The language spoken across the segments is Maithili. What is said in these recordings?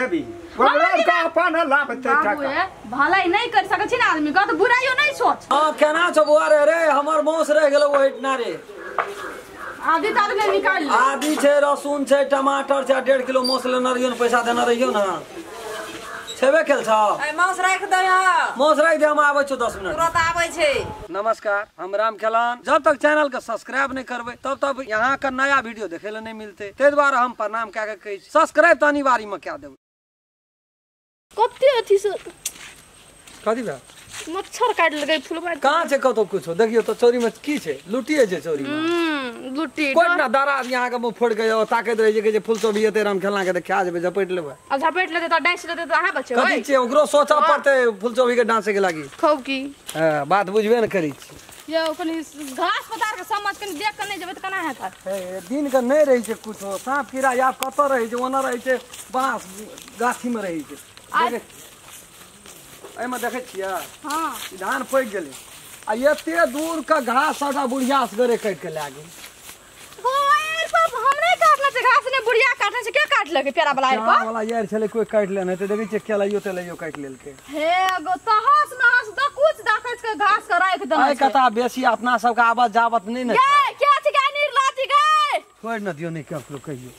देबी ओकरा का अपन लाभ ते टाका भलाई नहीं कर सकै छी ना आदमी का तो बुराइयो नहीं सोच। हां केना छ बुआ रे रे हमर मौस रह गेलो ओहिठना रे आदि तार ने निकाल ले। आदि छै रसून छै टमाटर छै 1.5 किलो मौस लेने रहियो न पैसा देने रहियो न छेबे केल छ। ए मौस राख दे हां मौस राख दे हम आबै छौ 10 मिनट तुरंत आबै छै। नमस्कार हम राम खेलान। जब तक चैनल के सब्सक्राइब नहीं करबै तब तब यहाँ का नया वीडियो देखे ले नहीं मिलते ते द्वारा हम प्रणाम कए के कहै छी सब्सक्राइब त अनिवार्य में कए देबै। कते अथी से कथी बा मच्छर काट लगे फुलबा कहां छै कतौ कुछो देखियो तो चोरी में की छै लुटिए छै चोरी में लुटी कोई ना दारा आदमी अहाँ के मुंह फोड़ के ताकैत रहे छै कि जे फूल चोरी एते राम खेलना के खा जेबै झपेट लेबै आ झपेट लेते त डांस लेते त अहाँ बचेबै कथी छै ओकरो सोचा पड़ते फूल चोरी के डांसे के लागी खूब की। हां बात बुझबे न करी छी यो कनी घास पतार के समझ कनी देख के नहीं जेबै त केना हेतै। हे दिन के नहीं रहै छै कुछो सांप कीड़ा आब कतऽ रहै छै ओना रहै छै बांस गाछी में रहै छै। एहिमे देखै छियै हां धान पकि गेलै आ एते दूर के घास सबटा बुढ़िया सगरे काटि के लए गेल। हम नहीं काटने छै घास ने बुढ़िया काटने छै के काटलकै पेड़ा वाला आरि पर वाला यार छलै कोई काटि लेने त देखै छियै केलाइयो तेलाइयो काटि लेलकै। हे गो तहस नहस द कुछ देखै छै घास के राखि देने छै। आइ कता बेसी अपना सबके आवाज जावत नहीं ने गे के छै गे निर्लाजी गे छोड़ि न दियौ नहीं केकरो कहियो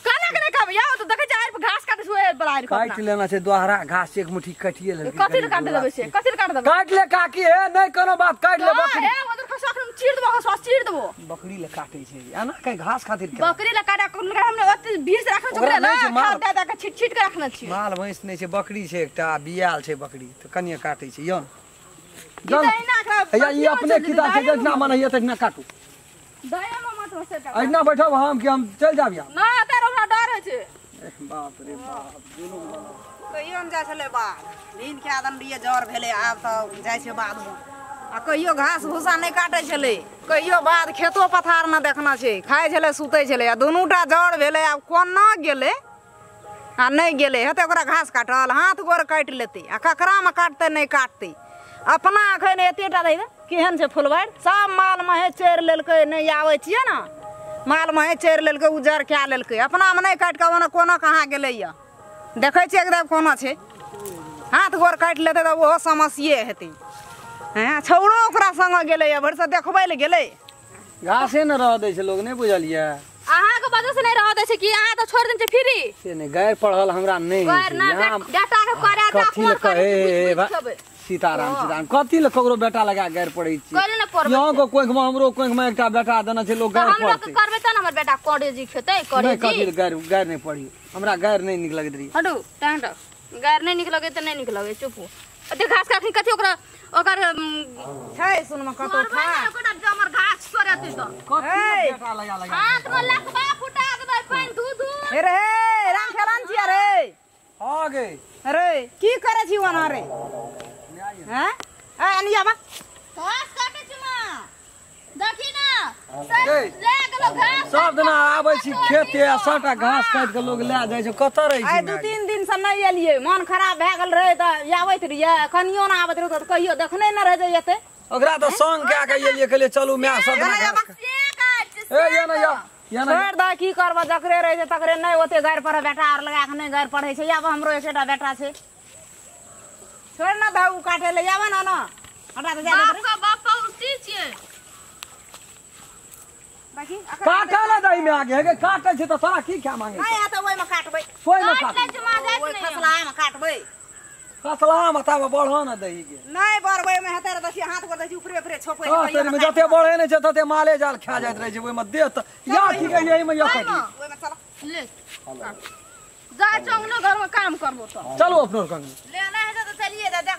केना के कहबै यौ त देखै छै आरि पर घास काटै छै ओहि वाला आरि पर काटि लेना छै दोहरा घास एक मुट्ठी काटिए लेलकै। कथि ले काटि देबै छै कथि ले काटि देबै काटि ले काकी हे नहीं कोनो बात काटि ले बकरी हे उधर खसा के चीर देबो हसवा चीर देबो बकरी ले काटै छै एना कहीं घास खातिर के बकरी ले काटा हमने ओते भीड़ से राखने छै ओकरा ले खा दे दे के छिट छिट के राखने छी। माल भैंस नहीं छै बकरी छै एकटा बियाल छै बकरी त कनिए काटै छै यौ जन हैया ई अपने किताब छै जितना मन हैया ततना काटू दया में मत वसे काटू एतना बैठब हम कि हम चल जाब या ना तेरा हमरा डर होइ छै। बाप रे बाप दुनू कहियो न जाइ छलै बाध दिन के आदम रहियै जर भेलै आब तऽ जाइ छै बाधमे आ कहियो घास भूसा नहि काटै छलै कहियो बाध खेतो पथार न देखना छै खाइ छलै सुतै छलै आ दुनूटा जर भेलै आब कोना गेलै आ नहि गेलै हेतै ओकरा घास काटल हाथ गोर काटि लेतै आ ककरामे काटतै नहि काटतै अपना एखन एतेटा रहै केहन छै फुलबारि सब माल महींस चरि लेलकै नहि आबै छियै ने माल महींस चरि लेलकै उजर कए लेलकै अपनामे नहि काटि कऽ ओना कोना कहाँ गेलैया देखै छियै एकदम कोना छै हाथ गोर काटि लेतै तऽ ओहो समस्ये हेतै। हैं छौड़ो ओकरा संग गेलैया भरिसँ देखबै लए गेलै घासे न रह दै छै लोग नहीं बुझलियै अहाँके वजह से नहीं रह दै छै कि अहाँ तऽ छोड़ि देने छै फ्री से नहीं गैर पढ़ल हमरा नहीं गैर ना बेटा के करे कथी ले कहे सीताराम सीताराम कथी ले ककरो बेटा लगा गैर पढ़ै छी यहाँ को कोख में हमरो कोख में एकटा बेटा देने छै लोग गैर हम लोग करबै त न हमर बेटा कॉलेज खेतै कॉलेज नहीं कथी ले गैर गैर नहीं पढ़ी हमरा गैर नहीं नीक लगैत रही। हटू टांग गैर नहीं नीक लगै त नहीं नीक लगै चुप हो। अते घास काटनी कथी ओकरा ओकर छै सुनमे कतौ खा ओकरा हमर घास सोरतै त कथी बेटा लगा लगा हाथ में लकबा फुटा देबै पानि धू धू हे रे राम खेलन छी रे आ गे रे की करै छी ओना रे हैं ए अनिया बा घास काटै छी मां देखी ना सब ले गेलो घास सब दिना आबै छी खेते आ सबटा घास काटि के लोग ले जाइ छै कतऽ रहै छै। आइ 2-3 दिन से नहि एलियै मन खराब भए गेल रहै तऽ आबैत रहियै कनियो ना आबैत रहै तऽ कहियो देखने न रह जइते ओकरा तऽ संग कए के एलियै कहलियै चलू my सब दिना ए ये ना या ना छोड़ि दह की करबऽ जकरे रहै छै तकरे नहि ओते गारि पढ़े बेटा आर लगा के नहि गारि पढ़ै छै आब हमरो एकेटा बेटा छै छोड़ ना दह उ काटे ले आब ना ना हटा दे जा बाप का बाप उल्टी छियै बाकी काटल दही में आगे हे काटै छै तऽ तोरा की खा मांगे नहीं हेतै ओहिमे काटबै ओहिमे काटबै ओहि खसलामे काटबै खसलामे तब बढ़ो न दही के नहीं बढ़बै मे हेतै रे हाथ गोर दै छी ऊपरे ऊपरे छोपै छै मे जते बढ़ै नै छै तते माले जाल खा जाइत रहै छै ओहिमे देह त या ठीक है यही में या काटि ओहिमे चल ले जा चंगनो घर में काम करबो त चलो अपनो कंग लेना है त चलिए जा जा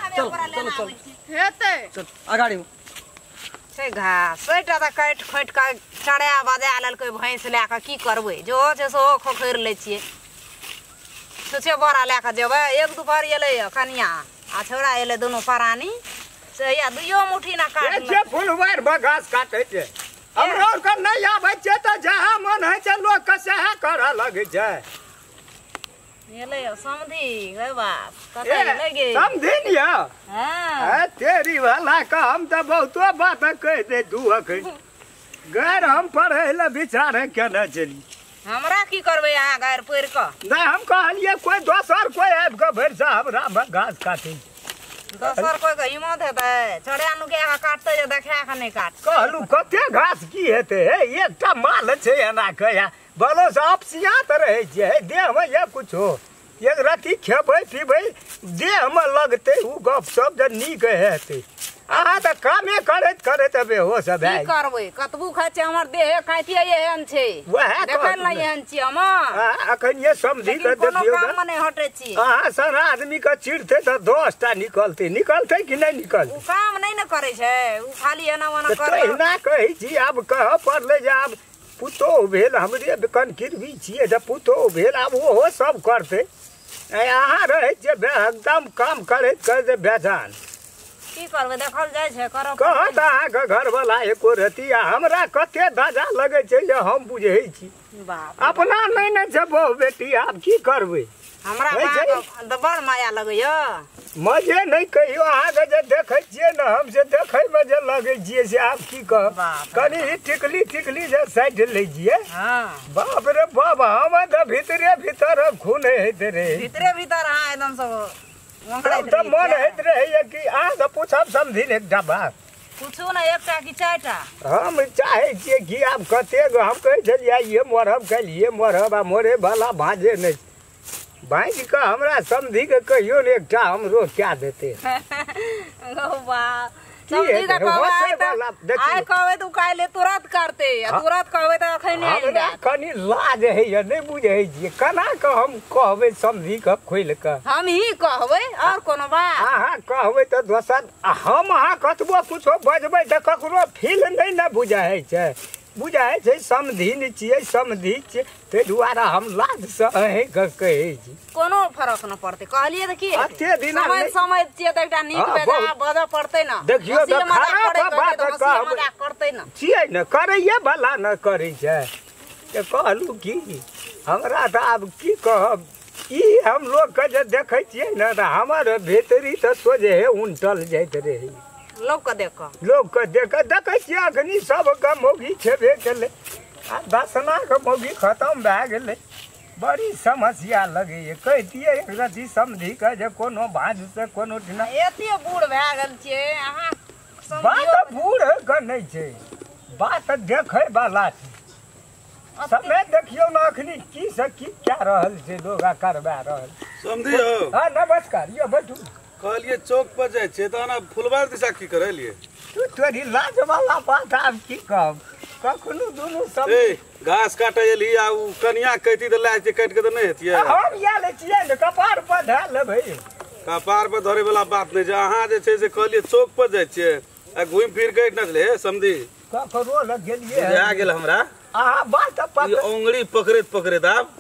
हमे ओकरा लेना आबै छी हेतै चल अगाड़ी छै घास एटा त काटि खोटि के चढ़ा बजा लेलकै भैंस लए कऽ की करबै जो छै सेहो खोखरि लै छियै छुछे बोरा लए कऽ जेबै एक दुपहर एलै कनिया आ छौड़ा एलै दुनू परानी से हैया दुइयो मुट्ठी ना काटल छै फुलवार पर घास काटै छै हमरो आर के नहि आबै छै तऽ जहाँ मन होइ छै लोक के सएह करऽ लगै छै। एलै समधी गे बाप कतऽ एलै गे समधी ने यौ हां तेरी वाला के हम तऽ बहुतो बात कहि दे दू अखन गैर हम पढ़ै लए विचार केने छली। हमरा की करबै अहाँ गारि पढ़ि कऽ? नहि हम कहलियै कोइ दोसर कोइ आबि कऽ भरि हमरा घास काटै। दोसर कोइ के हिम्मत हेतै? चोरा नुका कऽ काटतै जे देखा कऽ नहि काटतै। कहलू कते घास की हेतै? हे एकटा माल छै एना कऽ बलो से अपसियात रहै छियै। हे देहमे यऽ कुछो एक रत्ती खेबै पीबै देहमे लगतै ओ गप सब जे नीक हेतै। अहाँ तऽ कामे करैत करैत बेहोश भए की करबै? कतबो खाइ छियै हमर देहे खाइतियै एहन छै। वएह देखै लए एहन छियै हम। अखन ये समझी कऽ कोनो काममे नहि हटै छी। अहाँ सन आदमीके चिड़तै तऽ 10 टा निकलतै। निकलतै कि नहि निकलतै? ओ काम नहि ने करै छै, ओ खाली एना ओना करै। तहिना कहै छी। आब कहऽ पड़लै जे आब पुतोहु भेल हमरे कनकिरबी छियै तऽ पुतोहु भेल आब ओहो सब करतै। अहाँ रहै छियै एकदम काम करैत करैत बेजान। की करबै देखल जाइ छै करऽ कहत अहाँके घरवला एको रत्ती। आ हमरा कते दाजा लगै छै जे हम बुझै छी। अपना नहि ने छै बहु बेटी, आब की करबै? हमरा बड़ माया लगैया। मजे नहि कहियो अहाँके जे देखै छियै ने हम से देखैमे जे लगै छियै से आब की कहब। कनि टिकली टिकली जे साटि लै छियै। बाप रे बाप हम तऽ भीतरे भीतर खून होइत रहै। भीतरे भीतर अहाँ एकदम सब तऽ मन होइत रहैया कि अहाँसँ पूछब समधिन एकटा बात। पूछू ने एकटा कि 4टा? हम चाहै छियै कि आब कतेक हम कहै छलियै आइए मरब काल्हिए मरब आ मरे वाला भाँजे नहि भाँजि कऽ हमरा समधिके कहियो ने एकटा हमरो कए देतै। आइ कहबै तऽ काल्हि तुरंत करतै, तुरंत कहबै तऽ अखन हमरा कनि लाज होइया, नहि बुझै छियै केना कऽ हम कहबै समधिके खोलि कऽ। हम ही कहबै आओर कोनो बात? अहाँ कहबै तऽ दोसर हम अहाँ कतबो कुछो बजबै तऽ ककरो फील नहि ने बुझाइ छै। बुझाइ छै समधिन छियै समधि छियै, ताहि दुआरे हम लाजसँ अहीँके कहै छी। कोनो फरक नहि पड़तै। कहलियै तऽ की एते दिना समय छियै तऽ एकटा नीक बेजा बजऽ पड़तै ने। देखियौ तऽ खराब बात कहबै करतै ने छियै ने, करैये वाला ने करै छै। तऽ कहलहुँ की हमरा तऽ आब की कहब, ई हम लोकके जे देखै छियै ने तऽ हमर भीतरी तऽ सोझे उनटल जाइत रहै। लोकके देख कऽ लोकके देख कऽ देखै छियै अखनी सबके मौगी छेबे केलै आ दसनाके मौगी खतम भए गेलै। बड़ी समस्या लगैए। कहितियै एक रत्ती समधिके जे कोनो भाँजसँ कोनो ठिना एते बूढ़ भए गेल छियै अहाँ। बात बूढ़ के नहि छै, बात देखै वाला छै। समय देखियौ ने अखनी की से की कए रहल छै लोग आ करबा रहल। समधि हो। हँ नमस्कार यौ बैठू। कहलियै चौक पर जाइ छियै तऽ अहाँ फुलबार दिशा की करलियै? तू तोरी लाज वाला बात आब की कहब। कखनो दुनू सब ए घास काटै एलही आ उ कनिया कहती तऽ लए काटि कऽ तऽ नहि हेतियै। हम इएह लै छियै ने कपार पर धए लेबै। कपार पर धरे वाला बात नहि छै। अहाँ जे छै से कहलियै चौक पर जाइ छियै आ घुमि फिर कऽ एहिठिना छलै। हे समधि ककरो लग गेलियै बुझा गेल हमरा। अहाँ बात उंगली पकड़ैत पकड़ैत आब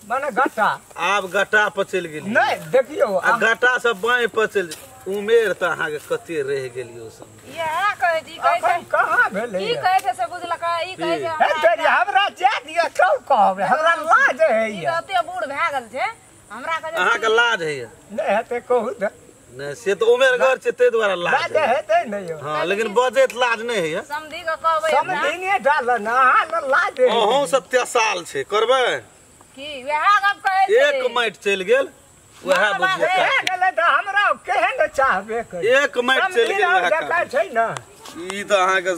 माने गट्टा आब गट्टा पर चलि गेलियै। नहि देखियौ आ गट्टा से बाँहि पर चलि उमेर तऽ अहाँके कते रहि गेलियौ समधि। इएह कहै छी कहै छै कहाँ भेलै की कहै छै से बुझलकै। ई कहै छै हे तोरी हमरा जाय दिअ तब कहबै हमरा लाज होइया। ई तऽ एते बूढ़ भए गेल छै हमरा कहै अहाँके लाज होइया? नहि हेतै कहू तऽ। नहि से तऽ उमेरगर छै ताहि दुआरे लाज हेतै नहि। हँ लेकिन बजैत लाज नहि होइया। समधि के कहबै समधिने डाल ने अहाँ लग लाज होइया। अहूँ 70 साल छै करबै की वएह गप कहै छै। एक माटि चलि गेल वएह बुझियौ गेलै तऽ हमरा केहन चाहबे करी। एक माटि चलि गेल वएह छै ने। ई तऽ अहाँके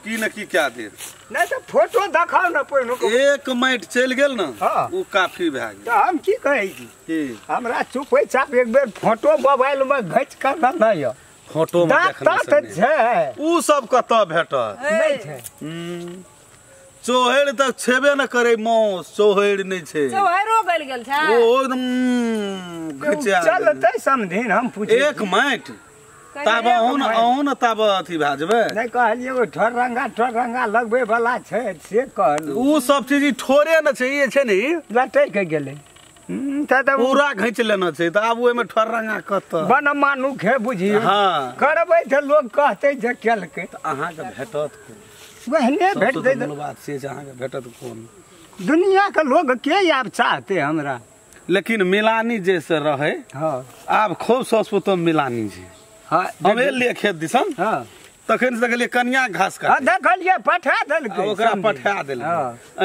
की ने की कए देत। नहि तऽ फोटो देखाउ ने पहिने। एक माटि चलि गेल ने ओ काफी भए गेल। तऽ हम की कहै छी की हमरा चुपै चाप एक बेर फोटो मोबाइलमे घिच कऽ ने यऽ। फोटो मे देखने छै उ सब कतऽ भेटत? नहि छै। चोहर तक छेबे न करे मौस, चोहर नहीं छे। चोहरो गल गेल छै। ओ एकदम घिचा चलते समधिन हम पूछे एक मिनट तब अहूँ न तब अथी भए जेबै। नहि कहलियै ओ ठोरंगा लगबै वाला छै से कहलहुँ। उ सब चीज ठोरे न छै, ई छै ने लटक के गेलै पूरा घिच लेना छै तऽ आब ओहिमे ठोरंगा कतऽ बन मानुख है बुझियौ। हाँ करबै तऽ लोग कहतै जे केलकै। तऽ अहाँके भेटत कोन? वहने भेटतै। बात से छै अहाँके भेटत कोन? दुनिया के लोग के आब चाहते हमरा। लेकिन मिलानी जैसे रहे। हाँ आब खूब ससपुतो मिलानी छै। हाँ हम एलियै खेत दिसन। हाँ तखन से देखलियै कनिया घास काट देखलियै पठा देलकै ओकरा पठा देलकै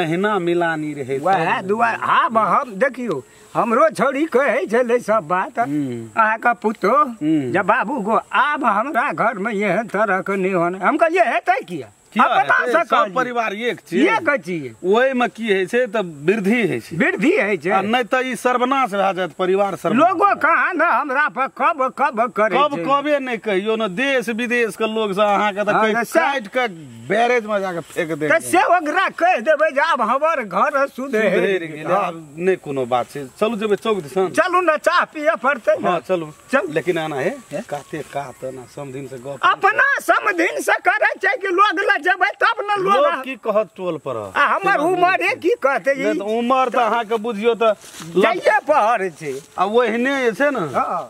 अहिना मिलानी रहै वएह दुआरे आब हम देखियौ हमरो छौड़ी कहै छलै सब बात अहाँके पुतोह जे बाबू गो आब हमरा घरमे एहन तरहके नहि होना हम कहलियै हेतै किया अपना सब परिवार एक छियै एक छियै ओहिमे की होइ छै तऽ वृद्धि होइ छै वृद्धि होइ छै आ नहि तऽ ई सर्वनाश भए जायत परिवार सर्वनाश लोगो कहाँ ने हमरा पर कब कब करै कब कबे नहि कहियो ने देश विदेश के लोग सब अहाँके तऽ काटि के बैरेज में जाके फेंक दे तऽ से ओकरा कहि देबै जे आब हमर घर सुधरि गेलै आब नहि कोनो बात छै चलू जेबै चौक दिसन चलू ने चाह पियऽ पड़तै हँ चलू लेकिन आना हे काते कात ना समधिन से गप अपना समधिन से करै छै कि लोग लग जेबै तब ने लोग की कहत टोल पर आ हमर उमरे की कहतै नहि तऽ उमर तऽ अहाँके बुझियौ तऽ जाइए पहर छै आ ओहिने जे छै ने हँ।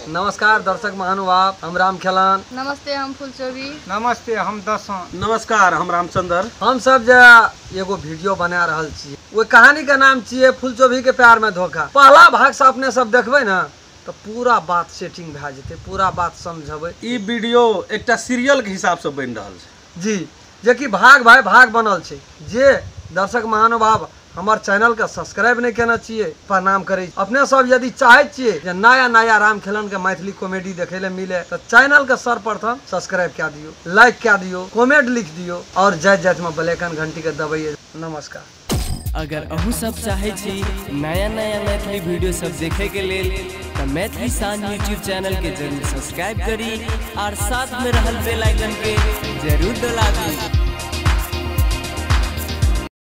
नमस्कार दर्शक महानुभाव, हम राम खेलान। नमस्ते, हम फुलचोभी। नमस्ते, हम दसों। नमस्कार, हम रामचंद्र। हम सब जे एगो वीडियो बना रहल छी ओहि कहानी के नाम छियै फुलचोभी के प्यार में धोखा। पहला भाग से अपने सब देखबै ने तो पूरा बात सेटिंग भए जेतै, पूरा बात समझबै। ई वीडियो एकटा सीरियल के हिसाब से बनि रहल छै जी, जे कि भाग भाई भाग बनल छै। जे दर्शक महानुभाव हमर चैनल के सब्सक्राइब नहीं केने छियै, प्रणाम करै छी। अपने सब यदि चाहै छियै जे नया नया राम खेलन के मैथिली कॉमेडी देखै ले मिले तऽ चैनल के सर्वप्रथम सब्सक्राइब कए दियौ, लाइक कए दियौ, कमेंट लिख दियौ और जाइत जाइत में बेल आइकन घंटी के दबैयै। नमस्कार। अगर अहूँ सब चाहै छी नया नया मैथिली वीडियो सब देखे के लेल तऽ मैथिली शान यूट्यूब चैनल के जरूर सब्सक्राइब करी और साथ में रहल बेल आइकन के जरूर दबा दी।